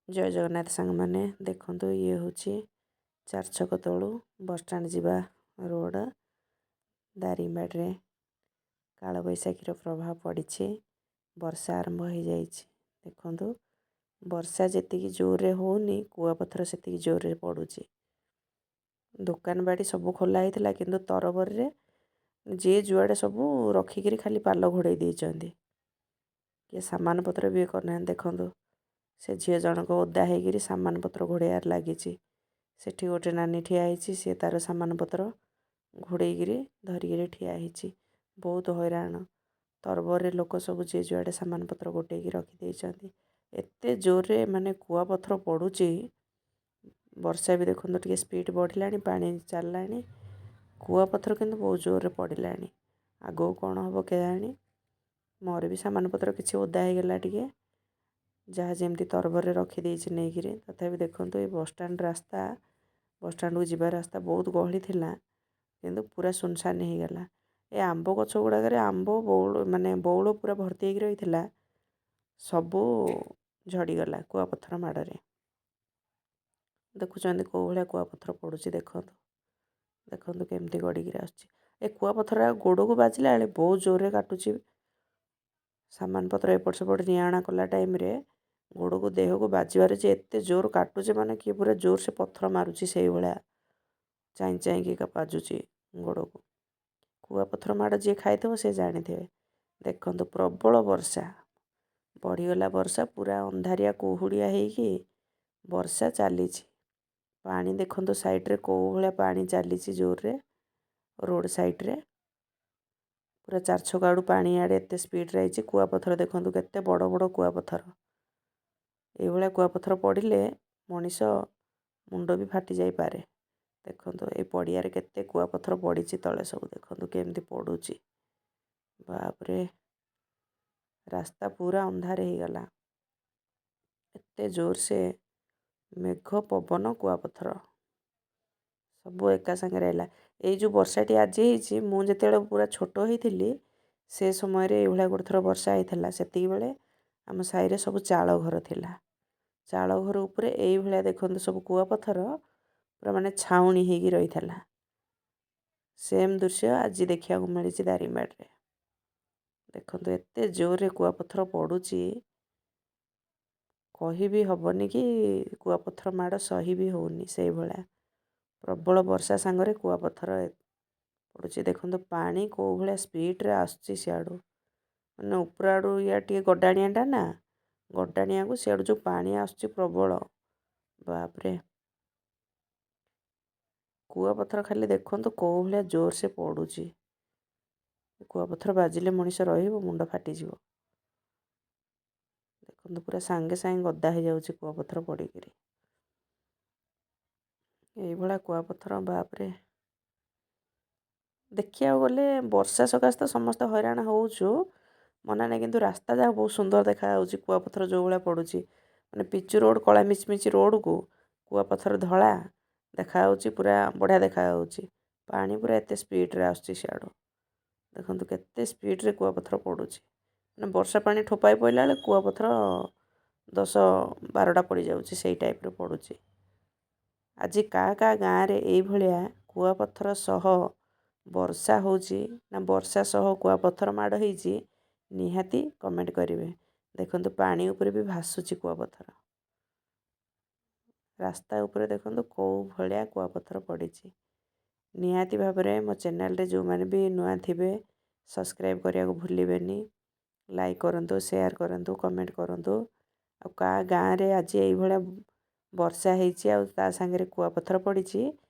ଜୟ ଜଗନ୍ନାଥ ସାଙ୍ଗମାନେ, ଦେଖନ୍ତୁ, ଇଏ ହେଉଛି ଚାରିଛକ ତଳୁ ବସଷ୍ଟାଣ୍ଡ ଯିବା ରୋଡ଼। ଦାରିଙ୍ଗବାଡ଼ିରେ କାଳବୈଶାଖୀର ପ୍ରଭାବ ପଡ଼ିଛି, ବର୍ଷା ଆରମ୍ଭ ହେଇଯାଇଛି। ଦେଖନ୍ତୁ, ବର୍ଷା ଯେତିକି ଜୋରରେ ହେଉନି, କୁଆପଥର ସେତିକି ଜୋରରେ ପଡ଼ୁଛି। ଦୋକାନ ବାଡ଼ି ସବୁ ଖୋଲା ହେଇଥିଲା, କିନ୍ତୁ ତରବରରେ ଯିଏ ଯୁଆଡ଼େ ସବୁ ରଖିକିରି ଖାଲି ପାଲ ଘୋଡ଼େଇ ଦେଇଛନ୍ତି। କିଏ ସାମାନ ପତ୍ର ବି କରିନାହାନ୍ତି। ଦେଖନ୍ତୁ, ସେ ଝିଅ ଜଣକ ଓଦା ହେଇକିରି ସାମାନ ପତ୍ର ଘୋଡ଼େଇବାରେ ଲାଗିଛି। ସେଠି ଗୋଟେ ନାନୀ ଠିଆ ହେଇଛି, ସିଏ ତା'ର ସାମାନ ପତ୍ର ଘୋଡ଼େଇକିରି ଧରିକିରି ଠିଆ ହେଇଛି। ବହୁତ ହଇରାଣ। ତରବରରେ ଲୋକ ସବୁ ଯିଏ ଯୁଆଡ଼େ ସାମାନ ପତ୍ର ଗୋଟେଇକି ରଖିଦେଇଛନ୍ତି। ଏତେ ଜୋରରେ ମାନେ କୁଆପଥର ପଡ଼ୁଛି। ବର୍ଷା ବି ଦେଖନ୍ତୁ ଟିକେ ସ୍ପିଡ଼ ବଢ଼ିଲାଣି, ପାଣି ଚାଲିଲାଣି, କୁଆପଥର କିନ୍ତୁ ବହୁତ ଜୋରରେ ପଡ଼ିଲାଣି। ଆଗକୁ କ'ଣ ହେବ କେଜାଣି। ମୋର ବି ସାମାନ ପତ୍ର କିଛି ଓଦା ହେଇଗଲା ଟିକେ, ଯାହା ଯେମିତି ତରବରରେ ରଖିଦେଇଛି ନେଇକିରି। ତଥାପି ଦେଖନ୍ତୁ, ଏଇ ବସଷ୍ଟାଣ୍ଡ ରାସ୍ତା, ବସଷ୍ଟାଣ୍ଡକୁ ଯିବା ରାସ୍ତା ବହୁତ ଗହଳି ଥିଲା, କିନ୍ତୁ ପୁରା ସୁନସାନ ହେଇଗଲା। ଏ ଆମ୍ବ ଗଛ ଗୁଡ଼ାକରେ ଆମ୍ବ ବଉଳ, ମାନେ ବଉଳ ପୁରା ଭର୍ତ୍ତି ହେଇକି ରହିଥିଲା, ସବୁ ଝଡ଼ିଗଲା କୁଆପଥର ମାଡ଼ରେ। ଦେଖୁଛନ୍ତି କେଉଁ ଭଳିଆ କୁଆପଥର ପଡ଼ୁଛି? ଦେଖନ୍ତୁ, ଦେଖନ୍ତୁ କେମିତି ଗଡ଼ିକିରି ଆସୁଛି। ଏ କୁଆପଥର ଗୋଡ଼କୁ ବାଜିଲା ବେଳେ ବହୁତ ଜୋରରେ କାଟୁଛି। ସାମାନ ପତ୍ର ଏପଟ ସେପଟ ନିଆ ଅଣା କଲା ଟାଇମ୍ରେ ଗୋଡ଼କୁ ଦେହକୁ ବାଜିବାରେ ଯେ ଏତେ ଜୋର କାଟୁଛି, ମାନେ କିଏ ପୁରା ଜୋର ସେ ପଥର ମାରୁଛି ସେଇଭଳିଆ ଚାଇଁ ଚାଇଁକି ବାଜୁଛି ଗୋଡ଼କୁ। କୁଆପଥର ମାଡ଼ ଯିଏ ଖାଇଥିବ ସେ ଜାଣିଥିବେ। ଦେଖନ୍ତୁ, ପ୍ରବଳ ବର୍ଷା ବଢ଼ିଗଲା। ବର୍ଷା ପୁରା ଅନ୍ଧାରିଆ କୁହୁଡ଼ିଆ ହେଇକି ବର୍ଷା ଚାଲିଛି। ପାଣି ଦେଖନ୍ତୁ, ସାଇଡ଼୍ରେ କେଉଁ ଭଳିଆ ପାଣି ଚାଲିଛି ଜୋରରେ। ରୋଡ଼ ସାଇଡ଼୍ରେ ପୁରା ଚାରିଛକ ଆଡ଼ୁ ପାଣି ଆଡ଼େ ଏତେ ସ୍ପିଡ଼ରେ ହେଇଛି। କୁଆପଥର ଦେଖନ୍ତୁ, କେତେ ବଡ଼ ବଡ଼ କୁଆପଥର। ଏଇଭଳିଆ କୁଆପଥର ପଡ଼ିଲେ ମଣିଷ ମୁଣ୍ଡ ବି ଫାଟି ଯାଇପାରେ। ଦେଖନ୍ତୁ, ଏଇ ପଡ଼ିଆରେ କେତେ କୁଆପଥର ପଡ଼ିଛି ତଳେ ସବୁ। ଦେଖନ୍ତୁ କେମିତି ପଡ଼ୁଛି। ବାପରେ, ରାସ୍ତା ପୁରା ଅନ୍ଧାର ହେଇଗଲା। ଏତେ ଜୋରସେ ମେଘ ପବନ କୁଆପଥର ସବୁ ଏକା ସାଙ୍ଗରେ ହେଲା। ଏଇ ଯେଉଁ ବର୍ଷାଟି ଆଜି ହେଇଛି, ମୁଁ ଯେତେବେଳେ ପୁରା ଛୋଟ ହେଇଥିଲି, ସେ ସମୟରେ ଏଇଭଳିଆ ଗୋଟେ ଥର ବର୍ଷା ହେଇଥିଲା। ସେତିକି ବେଳେ ଆମ ସାହିରେ ସବୁ ଚାଳ ଘର ଥିଲା। ଚାଳ ଘର ଉପରେ ଏଇଭଳିଆ ଦେଖନ୍ତୁ ସବୁ କୁଆପଥର ପୁରା ମାନେ ଛାଉଣି ହେଇକି ରହିଥିଲା। ସେମ୍ ଦୃଶ୍ୟ ଆଜି ଦେଖିବାକୁ ମିଳିଛି ଦାରିଙ୍ଗବାଡ଼ିରେ। ଦେଖନ୍ତୁ, ଏତେ ଜୋରରେ କୁଆପଥର ପଡ଼ୁଛି, କହିବି ହେବନି କି କୁଆପଥର ମାଡ଼ ସହି ବି ହେଉନି। ସେଇଭଳିଆ ପ୍ରବଳ ବର୍ଷା ସାଙ୍ଗରେ କୁଆପଥର ପଡ଼ୁଛି। ଦେଖନ୍ତୁ, ପାଣି କେଉଁ ଭଳିଆ ସ୍ପିଡ଼ରେ ଆସୁଛି ସିଆଡ଼ୁ, ମାନେ ଉପର ଆଡ଼ୁ। ଇଆ ଟିକେ ଗଡ଼ାଣିଆଟା ନା, ଗଡ଼ାଣିଆକୁ ସିଆଡ଼ୁ ଯେଉଁ ପାଣି ଆସୁଛି ପ୍ରବଳ, ବାପରେ। କୁଆପଥର ଖାଲି ଦେଖନ୍ତୁ କେଉଁ ଭଳିଆ ଜୋରସେ ପଡ଼ୁଛି। କୁଆପଥର ବାଜିଲେ ମଣିଷ ରହିବ? ମୁଣ୍ଡ ଫାଟିଯିବ। ଦେଖନ୍ତୁ, ପୁରା ସାଙ୍ଗେ ସାଙ୍ଗେ ଗଦା ହେଇଯାଉଛି କୁଆପଥର ପଡ଼ିକିରି। ଏଇଭଳିଆ କୁଆପଥର, ବାପରେ। ଦେଖିବାକୁ ଗଲେ ବର୍ଷା ସକାଶେ ତ ସମସ୍ତେ ହଇରାଣ ହେଉଛୁ, ମନା ନାହିଁ, କିନ୍ତୁ ରାସ୍ତା ଯାକ ବହୁତ ସୁନ୍ଦର ଦେଖାଯାଉଛି। କୁଆପଥର ଯେଉଁ ଭଳିଆ ପଡ଼ୁଛି, ମାନେ ପିଚୁ ରୋଡ଼, କଳା ମିଚମିଚି ରୋଡ଼କୁ କୁଆପଥର ଧଳା ଦେଖାଯାଉଛି, ପୁରା ବଢ଼ିଆ ଦେଖାଯାଉଛି। ପାଣି ପୁରା ଏତେ ସ୍ପିଡ଼ରେ ଆସୁଛି ସିଆଡ଼ୁ। ଦେଖନ୍ତୁ କେତେ ସ୍ପିଡ଼ରେ କୁଆପଥର ପଡ଼ୁଛି। ମାନେ ବର୍ଷା ପାଣି ଠୋପାଏ ପଡ଼ିଲା ବେଳେ କୁଆପଥର 10-12ଟା ପଡ଼ିଯାଉଛି, ସେଇ ଟାଇପ୍ର ପଡ଼ୁଛି। ଆଜି କାହା କାହା ଗାଁରେ ଏଇଭଳିଆ କୁଆପଥର ସହ ବର୍ଷା ହେଉଛି ନା ବର୍ଷା ସହ କୁଆପଥର ମାଡ଼ ହେଇଛି, ନିହାତି କମେଣ୍ଟ କରିବେ। ଦେଖନ୍ତୁ, ପାଣି ଉପରେ ବି ଭାସୁଛି କୁଆପଥର। ରାସ୍ତା ଉପରେ ଦେଖନ୍ତୁ କେଉଁ ଭଳିଆ କୁଆପଥର ପଡ଼ିଛି। ନିହାତି ଭାବରେ ମୋ ଚ୍ୟାନେଲରେ ଯେଉଁମାନେ ବି ନୂଆ ଥିବେ, ସବସ୍କ୍ରାଇବ୍ କରିବାକୁ ଭୁଲିବେନି। ଲାଇକ୍ କରନ୍ତୁ, ସେୟାର କରନ୍ତୁ, କମେଣ୍ଟ କରନ୍ତୁ। ଆଉ କାହା ଗାଁରେ ଆଜି ଏଇଭଳିଆ ବର୍ଷା ହେଇଛି ଆଉ ତା ସାଙ୍ଗରେ କୁଆପଥର ପଡ଼ିଛି,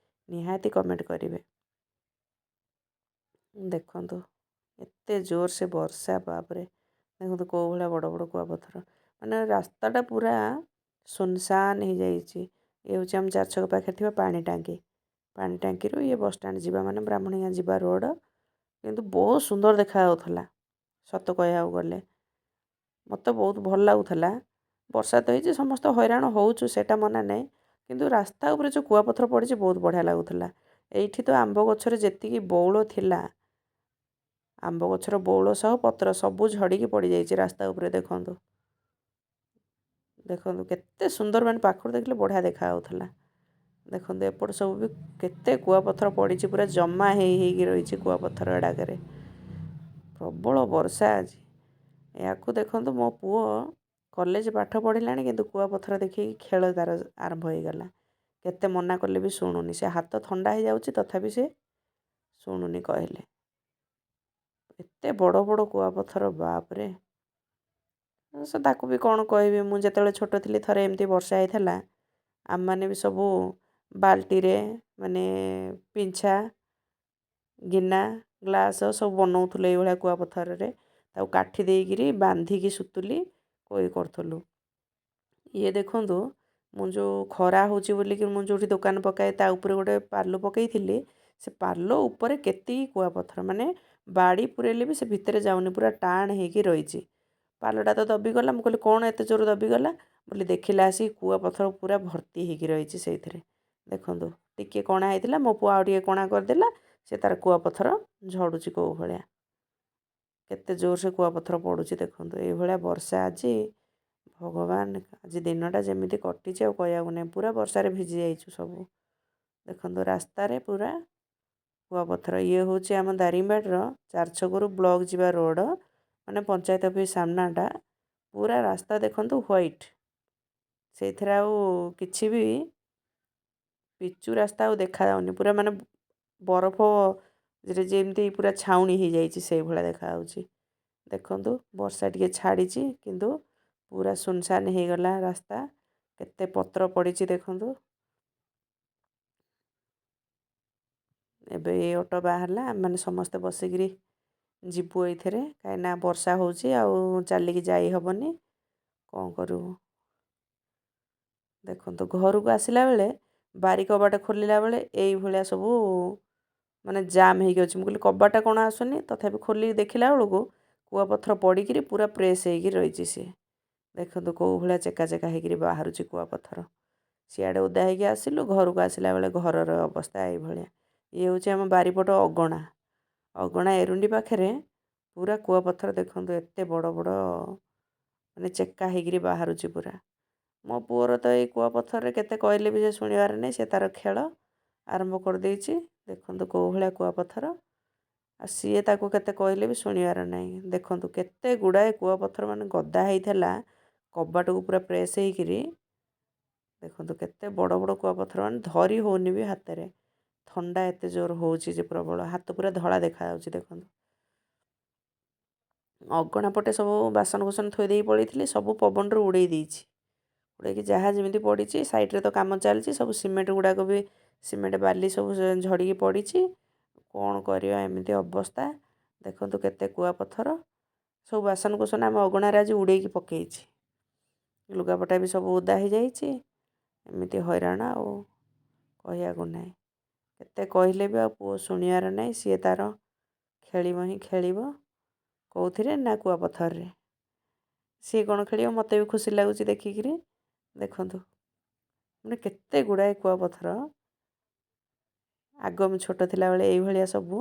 ନିହାତି କମେଣ୍ଟ କରିବେ। ଦେଖନ୍ତୁ, ଏତେ ଜୋରସେ ବର୍ଷା, ବାପରେ। ଦେଖନ୍ତୁ କେଉଁ ଭଳିଆ ବଡ଼ ବଡ଼ କୁଆପଥର, ମାନେ ରାସ୍ତାଟା ପୁରା ସୁନସାନ ହେଇଯାଇଛି। ଇଏ ହେଉଛି ଆମ ଚାରିଛକ ପାଖରେ ଥିବା ପାଣି ଟାଙ୍କି। ପାଣି ଟାଙ୍କିରୁ ଇଏ ବସଷ୍ଟାଣ୍ଡ ଯିବା, ମାନେ ବ୍ରାହ୍ମଣୀଗାଁ ଯିବା ରୋଡ଼। କିନ୍ତୁ ବହୁତ ସୁନ୍ଦର ଦେଖାଯାଉଥିଲା। ସତ କହିବାକୁ ଗଲେ ମୋତେ ବହୁତ ଭଲ ଲାଗୁଥିଲା। ବର୍ଷା ତ ହେଇଛି, ସମସ୍ତେ ହଇରାଣ ହେଉଛୁ, ସେଇଟା ମନା ନାହିଁ, କିନ୍ତୁ ରାସ୍ତା ଉପରେ ଯେଉଁ କୁଆପଥର ପଡ଼ିଛି, ବହୁତ ବଢ଼ିଆ ଲାଗୁଥିଲା। ଏଇଠି ତ ଆମ୍ବ ଗଛରେ ଯେତିକି ବଉଳ ଥିଲା, ଆମ୍ବ ଗଛର ବଉଳ ସହ ପତ୍ର ସବୁ ଝଡ଼ିକି ପଡ଼ିଯାଇଛି ରାସ୍ତା ଉପରେ। ଦେଖନ୍ତୁ, ଦେଖନ୍ତୁ କେତେ ସୁନ୍ଦର, ମାନେ ପାଖରୁ ଦେଖିଲେ ବଢ଼ିଆ ଦେଖାଯାଉଥିଲା। ଦେଖନ୍ତୁ ଏପଟ ସବୁ ବି କେତେ କୁଆପଥର ପଡ଼ିଛି, ପୁରା ଜମା ହେଇ ହେଇକି ରହିଛି କୁଆପଥର ଏଡ଼ାକରେ। ପ୍ରବଳ ବର୍ଷା ଆଜି। ୟାକୁ ଦେଖନ୍ତୁ, ମୋ ପୁଅ କଲେଜ ପାଠ ପଢ଼ିଲାଣି, କିନ୍ତୁ କୁଆପଥର ଦେଖିକି ଖେଳ ତାର ଆରମ୍ଭ ହେଇଗଲା। କେତେ ମନା କଲେ ବି ଶୁଣୁନି ସେ। ହାତ ଥଣ୍ଡା ହେଇଯାଉଛି, ତଥାପି ସେ ଶୁଣୁନି କହିଲେ। ଏତେ ବଡ଼ ବଡ଼ କୁଆପଥର, ବାପରେ! ସେ ତାକୁ ବି କ'ଣ କହିବି ମୁଁ? ଯେତେବେଳେ ଛୋଟ ଥିଲି, ଥରେ ଏମିତି ବର୍ଷା ହେଇଥିଲା, ଆମମାନେ ବି ସବୁ ବାଲ୍ଟିରେ ମାନେ ପିଞ୍ଛା, ଗିନା, ଗ୍ଲାସ୍ ସବୁ ବନଉଥିଲୁ ଏଇଭଳିଆ କୁଆପଥରରେ। ତାକୁ କାଠି ଦେଇକିରି ବାନ୍ଧିକି ସୁତୁଲି ଇଏ କରୁଥିଲୁ। ଇଏ ଦେଖନ୍ତୁ, ମୁଁ ଯେଉଁ ଖରା ହେଉଛି ବୋଲିକି ମୁଁ ଯେଉଁଠି ଦୋକାନ ପକାଏ, ତା ଉପରେ ଗୋଟେ ପାଲ ପକାଇଥିଲି। ସେ ପାଲ ଉପରେ କେତିକି କୁଆପଥର, ମାନେ ବାଡ଼ି ପୁରେଇଲେ ବି ସେ ଭିତରେ ଯାଉନି, ପୁରା ଟାଣ ହେଇକି ରହିଛି। ପାଲଟା ତ ଦବିଗଲା। ମୁଁ କହିଲି, କ'ଣ ଏତେ ଜୋର ଦବିଗଲା ବୋଲି ଦେଖିଲା ଆସିକି କୁଆପଥର ପୁରା ଭର୍ତ୍ତି ହେଇକି ରହିଛି ସେଇଥିରେ। ଦେଖନ୍ତୁ, ଟିକେ କଣା ହେଇଥିଲା, ମୋ ପୁଅ ଆଉ ଟିକେ କଣା କରିଦେଲା। ସେ ତାର କୁଆପଥର ଝଡ଼ୁଛି କେଉଁ ଭଳିଆ, କେତେ ଜୋରସେ କୁଆପଥର ପଡ଼ୁଛି ଦେଖନ୍ତୁ। ଏଇଭଳିଆ ବର୍ଷା ଆଜି। ଭଗବାନ, ଆଜି ଦିନଟା ଯେମିତି କଟିଛି ଆଉ କହିବାକୁ ନାହିଁ। ପୁରା ବର୍ଷାରେ ଭିଜି ଯାଇଛୁ ସବୁ। ଦେଖନ୍ତୁ, ରାସ୍ତାରେ ପୁରା କୁଆପଥର। ଇଏ ହେଉଛି ଆମ ଦାରିଙ୍ଗବାଡ଼ିର ଚାରଛକରୁ ବ୍ଲକ୍ ଯିବା ରୋଡ଼, ମାନେ ପଞ୍ଚାୟତ ଅଫିସ୍ ସାମ୍ନାଟା। ପୁରା ରାସ୍ତା ଦେଖନ୍ତୁ ହ୍ୱାଇଟ୍, ସେଇଥିରେ ଆଉ କିଛି ବି ପିଚୁ ରାସ୍ତା ଆଉ ଦେଖାଯାଉନି। ପୁରା ମାନେ ବରଫରେ ଯେମିତି ପୁରା ଛାଉଣି ହେଇଯାଇଛି, ସେଇଭଳିଆ ଦେଖାଯାଉଛି। ଦେଖନ୍ତୁ, ବର୍ଷା ଟିକେ ଛାଡ଼ିଛି, କିନ୍ତୁ ପୁରା ସୁନସାନ ହେଇଗଲା ରାସ୍ତା। କେତେ ପତ୍ର ପଡ଼ିଛି ଦେଖନ୍ତୁ। ଏବେ ଏଇ ଅଟୋ ବାହାରିଲା, ଆମେମାନେ ସମସ୍ତେ ବସିକିରି ଯିବୁ ଏଇଥିରେ, କାହିଁକିନା ବର୍ଷା ହେଉଛି ଆଉ ଚାଲିକି ଯାଇ ହେବନି। କ'ଣ କରିବୁ? ଦେଖନ୍ତୁ, ଘରକୁ ଆସିଲା ବେଳେ ବାରି କବାଟ ଖୋଲିଲା ବେଳେ ଏଇଭଳିଆ ସବୁ ମାନେ ଜାମ୍ ହେଇକି ଅଛି। ମୁଁ କହିଲି, କବାଟଟା କ'ଣ ଆସୁନି? ତଥାପି ଖୋଲିକି ଦେଖିଲା ବେଳକୁ କୁଆପଥର ପଡ଼ିକିରି ପୁରା ପ୍ରେସ୍ ହେଇକି ରହିଛି ସିଏ। ଦେଖନ୍ତୁ, କେଉଁ ଭଳିଆ ଚେକା ଚେକା ହେଇକିରି ବାହାରୁଛି କୁଆପଥର। ସିଆଡ଼େ ଓଦା ହେଇକି ଆସିଲୁ, ଘରକୁ ଆସିଲା ବେଳେ ଘରର ଅବସ୍ଥା ଏଇଭଳିଆ। ଇଏ ହେଉଛି ଆମ ବାରିପଟ ଅଗଣା, ଅଗଣା ଏରୁଣ୍ଡି ପାଖରେ ପୁରା କୁଆପଥର। ଦେଖନ୍ତୁ, ଏତେ ବଡ଼ ବଡ଼ ମାନେ ଚେକା ହେଇକିରି ବାହାରୁଛି ପୁରା। ମୋ ପୁଅର ତ ଏଇ କୁଆପଥରରେ କେତେ କହିଲେ ବି ସେ ଶୁଣିବାର ନାହିଁ। ସେ ତାର ଖେଳ ଆରମ୍ଭ କରିଦେଇଛି। ଦେଖନ୍ତୁ କେଉଁ ଭଳିଆ କୁଆପଥର, ଆଉ ସିଏ ତାକୁ କେତେ କହିଲେ ବି ଶୁଣିବାର ନାହିଁ। ଦେଖନ୍ତୁ, କେତେ ଗୁଡ଼ାଏ କୁଆପଥର ମାନେ ଗଦା ହେଇଥିଲା କବାଟକୁ ପୁରା ପ୍ରେସ୍ ହେଇକିରି। ଦେଖନ୍ତୁ, କେତେ ବଡ଼ ବଡ଼ କୁଆପଥର, ମାନେ ଧରି ହେଉନି ବି ହାତରେ। ଥଣ୍ଡା ଏତେ ଜୋର ହେଉଛି ଯେ ପ୍ରବଳ, ହାତ ପୁରା ଧଳା ଦେଖାଯାଉଛି। ଦେଖନ୍ତୁ, ଅଗଣା ପଟେ ସବୁ ବାସନ କୁସନ ଥୋଇ ଦେଇକି ପଳେଇଥିଲି, ସବୁ ପବନରୁ ଉଡ଼େଇ ଦେଇଛି। ଉଡ଼େଇକି ଯାହା ଯେମିତି ପଡ଼ିଛି। ସାଇଡ଼୍ରେ ତ କାମ ଚାଲିଛି, ସବୁ ସିମେଣ୍ଟ ଗୁଡ଼ାକ ବି, ସିମେଣ୍ଟ ବାଲି ସବୁ ଝଡ଼ିକି ପଡ଼ିଛି। କ'ଣ କରିବା, ଏମିତି ଅବସ୍ଥା। ଦେଖନ୍ତୁ, କେତେ କୁଆପଥର। ସବୁ ବାସନ କୁସନ ଆମ ଅଗଣାରେ ଆଜି ଉଡ଼େଇକି ପକେଇଛି। ଲୁଗାପଟା ବି ସବୁ ଓଦା ହେଇଯାଇଛି। ଏମିତି ହଇରାଣ ଆଉ କହିବାକୁ ନାହିଁ। କେତେ କହିଲେ ବି ଆଉ ପୁଅ ଶୁଣିବାର ନାହିଁ। ସିଏ ତାର ଖେଳିବ ହିଁ ଖେଳିବ। କେଉଁଥିରେ ନା କୁଆପଥରରେ ସିଏ କ'ଣ ଖେଳିବ। ମୋତେ ବି ଖୁସି ଲାଗୁଛି ଦେଖିକିରି। ଦେଖନ୍ତୁ, ମାନେ କେତେ ଗୁଡ଼ାଏ କୁଆପଥର। ଆଗ ମୁଁ ଛୋଟ ଥିଲାବେଳେ ଏଇଭଳିଆ ସବୁ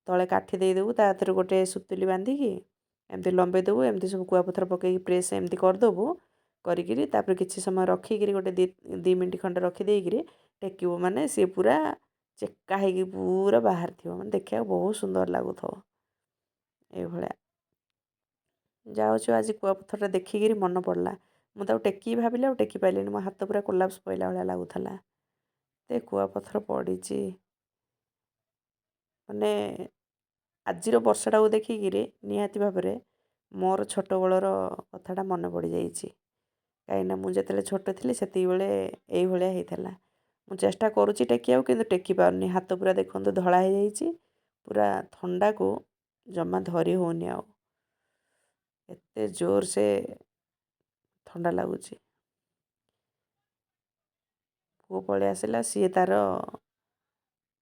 ତଳେ କାଠି ଦେଇଦେବୁ, ତା ଦେହରେ ଗୋଟେ ସୁତୁଲି ବାନ୍ଧିକି ଏମିତି ଲମ୍ବେଇ ଦେବୁ, ଏମିତି ସବୁ କୁଆପଥର ପକେଇକି ପ୍ରେସ୍ ଏମିତି କରିଦେବୁ। କରିକିରି ତାପରେ କିଛି ସମୟ ରଖିକିରି, ଗୋଟେ 2 ମିନିଟ୍ ଖଣ୍ଡେ ରଖିଦେଇକିରି ଟେକିବୁ, ମାନେ ସିଏ ପୁରା ଚେକା ହେଇକି ପୁରା ବାହାରିଥିବ, ମାନେ ଦେଖିବାକୁ ବହୁତ ସୁନ୍ଦର ଲାଗୁଥିବ ଏଇଭଳିଆ। ଯାଉଛୁ, ଆଜି କୁଆପଥରଟା ଦେଖିକିରି ମନେ ପଡ଼ିଲା। ମୁଁ ତାକୁ ଟେକିବି ଭାବିଲି, ଆଉ ଟେକି ପାରିଲିନି। ମୋ ହାତ ପୁରା କୋଲାପ୍ସ ପଇଲା ଭଳିଆ ଲାଗୁଥିଲା। ଏତେ କୁଆପଥର ପଡ଼ିଛି। ମାନେ ଆଜିର ବର୍ଷାଟାକୁ ଦେଖିକିରି ନିହାତି ଭାବରେ ମୋର ଛୋଟବେଳର କଥାଟା ମନେ ପଡ଼ିଯାଇଛି, କାହିଁକିନା ମୁଁ ଯେତେବେଳେ ଛୋଟ ଥିଲି, ସେତିକିବେଳେ ଏଇଭଳିଆ ହେଇଥିଲା। ମୁଁ ଚେଷ୍ଟା କରୁଛି ଟେକିବାକୁ, କିନ୍ତୁ ଟେକି ପାରୁନି। ହାତ ପୁରା ଦେଖନ୍ତୁ ଧଳା ହେଇଯାଇଛି ପୁରା। ଥଣ୍ଡାକୁ ଜମା ଧରି ହେଉନି ଆଉ, ଏତେ ଜୋରସେ ଥଣ୍ଡା ଲାଗୁଛି। ପୁଅ ପଳେଇ ଆସିଲା, ସିଏ ତାର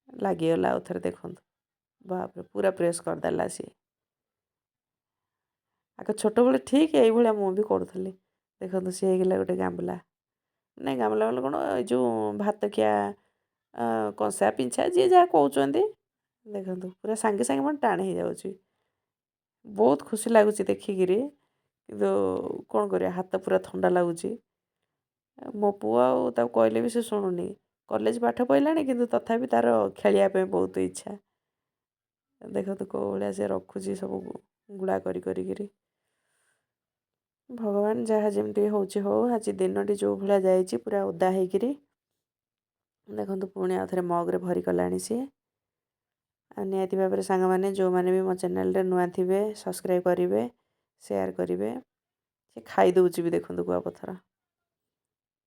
ଲାଗିଗଲା ଆଉ ଥରେ। ଦେଖନ୍ତୁ, ବାପରେ, ପୁରା ପ୍ରେସ୍ କରିଦେଲା ସିଏ। ଆଗ ଛୋଟବେଳେ ଠିକ୍ ଏଇଭଳିଆ ମୁଁ ବି କରୁଥିଲି। ଦେଖନ୍ତୁ, ସିଏ ହେଇଗଲା ଗୋଟେ ଗାମଲା, ନାଇଁ ଗାମଲା ବୋଲେ କ'ଣ, ଏଇ ଯେଉଁ ଭାତ ଖିଆ କଂସା, ପିଞ୍ଛା, ଯିଏ ଯାହା କହୁଛନ୍ତି। ଦେଖନ୍ତୁ, ପୁରା ସାଙ୍ଗେ ସାଙ୍ଗେ ମାନେ ଟାଣ ହେଇଯାଉଛି। ବହୁତ ଖୁସି ଲାଗୁଛି ଦେଖିକିରି। କିନ୍ତୁ କ'ଣ କରିବା, ହାତ ପୁରା ଥଣ୍ଡା ଲାଗୁଛି। ମୋ ପୁଅ ଆଉ ତାକୁ କହିଲେ ବି ସେ ଶୁଣୁନି। କଲେଜ ପାଠ ପଢ଼ିଲାଣି, କିନ୍ତୁ ତଥାପି ତା'ର ଖେଳିବା ପାଇଁ ବହୁତ ଇଚ୍ଛା। ଦେଖନ୍ତୁ କେଉଁ ଭଳିଆ ସେ ରଖୁଛି ସବୁ ଗୁଳା କରି କରିକିରି। ଭଗବାନ, ଯାହା ଯେମିତି ହେଉଛି ହଉ। ଆଜି ଦିନଟି ଯେଉଁ ଭଳିଆ ଯାଇଛି, ପୁରା ଓଦା ହେଇକିରି। ଦେଖନ୍ତୁ, ପୁଣି ଆଉ ଥରେ ମଗ୍ରେ ଭରି କଲାଣି ସିଏ। ଆଉ ନିହାତି ଭାବରେ ସାଙ୍ଗମାନେ, ଯେଉଁମାନେ ବି ମୋ ଚ୍ୟାନେଲରେ ନୂଆ ଥିବେ, ସବସ୍କ୍ରାଇବ୍ କରିବେ, ସେୟାର କରିବେ। ସେ ଖାଇଦେଉଛି ବି ଦେଖନ୍ତୁ କୁଆପଥର।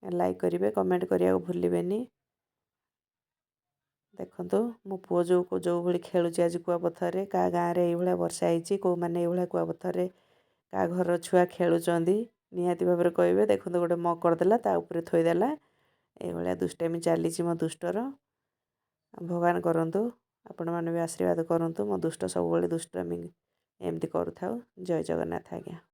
ଲାଇକ୍ କରିବେ, କମେଣ୍ଟ କରିବାକୁ ଭୁଲିବେନି। ଦେଖନ୍ତୁ ମୋ ପୁଅ ଯେଉଁ ଯେଉଁ ଭଳି ଖେଳୁଛି ଆଜି କୁଆପଥରରେ। କାହା ଗାଁରେ ଏଇଭଳିଆ ବର୍ଷା ହେଇଛି? କେଉଁମାନେ ଏଇଭଳିଆ କୁଆପଥରରେ କାହା ଘରର ଛୁଆ ଖେଳୁଛନ୍ତି, ନିହାତି ଭାବରେ କହିବେ। ଦେଖନ୍ତୁ, ଗୋଟେ ମଗ୍ କରିଦେଲା, ତା ଉପରେ ଥୋଇଦେଲା। ଏଇଭଳିଆ ଦୁଷ୍ଟାମି ଚାଲିଛି ମୋ ଦୁଷ୍ଟର। ଭଗବାନ କରନ୍ତୁ, ଆପଣମାନେ ବି ଆଶୀର୍ବାଦ କରନ୍ତୁ, ମୋ ଦୁଷ୍ଟ ସବୁବେଳେ ଦୁଷ୍ଟାମି ଏମିତି କରୁଥାଉ। ଜୟ ଜଗନ୍ନାଥ ଆଜ୍ଞା।